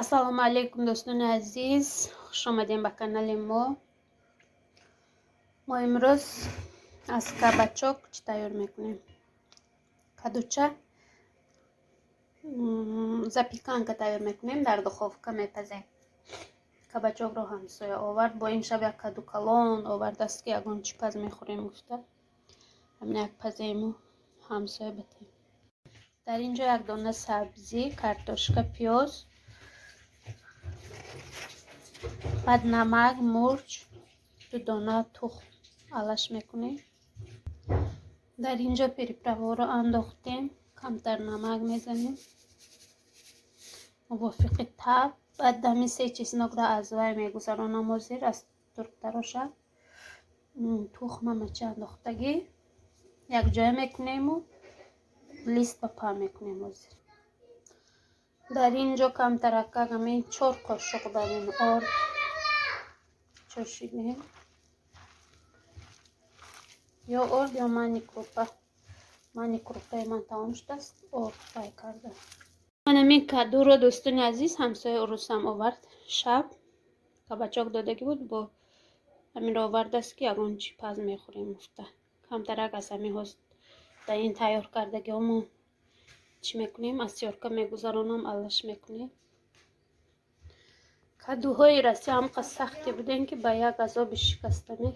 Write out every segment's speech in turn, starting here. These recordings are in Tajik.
Ассалому алайкум, дӯстони азиз, хуш омадем ба канали мо. Мо имрӯз аз кабачок чӣ тайёр мекунем? Кадуча запеканка тайёр мекунем, дар духовка мепазем. Кабачокро ҳамсоя овард, бо ин шаб як каду калон овардааст, ки ягон чӣ паз мехӯрем гуфта. Ҳамин як пазему ҳамсоя батем. Дар ин ҷо як дона сабзӣ, картошка, пиёз, баъд намак, мурч, ду дона тухм алаш мекунем. Дар ин ҷо приправаро андохтем, камтар намак мезанем мувофиқи таб. Баъд ҳамин се чеснокро аз вай мегузаронам, ҳозир аз турктароша тухмама чи андохтагӣ якҷоя мекунему лист ба паҳн мекунем ҳозир. Дар ин ҷо камтаракак ҳамин 4 қошуқ дар ин орд чошидем. Ё орд, ё манни крупа. Манни крупаи ман тамом шудааст, орд пай карда. Ман ҳамин кадуро, дӯстони азиз, ҳамсояи урусам овард шаб. Кабачок додагӣ буд, бо ҳаминро овардааст, ки ягон чӣ паз мехӯрем гуфта. Камтарак аз ҳамин ҳоз дар ин тайёр кардагиҳомон чӣ мекунем, аз тёрка мегузаронам, алаш мекунем. Кадуҳои Россия ҳамқа сахте будем, ки ба як азоби шикастанӣ.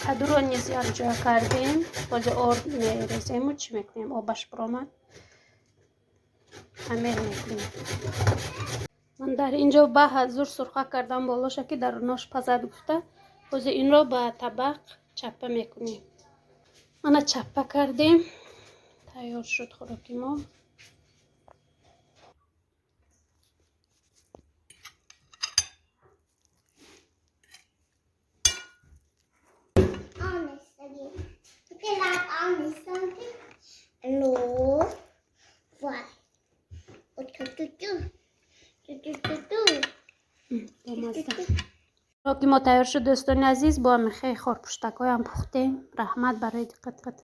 Кадуро низ якҷоя кардем, бози орд мерезему чӣ мекунем, обаш биромад, хамир мекунем. Ман дар ин ҷо ба ҳазур сурха кардам болоша, ки дарунош пазад гуфта. Бози инро ба табақ чаппа мекунем. Мана чаппа кардем, тайёр шуд хӯроки мо. Хӯроки мо тайёр шуд, дӯстони азиз, бо ҳамин хел хорпуштакҳоям пухтем. Раҳмат барои диққат.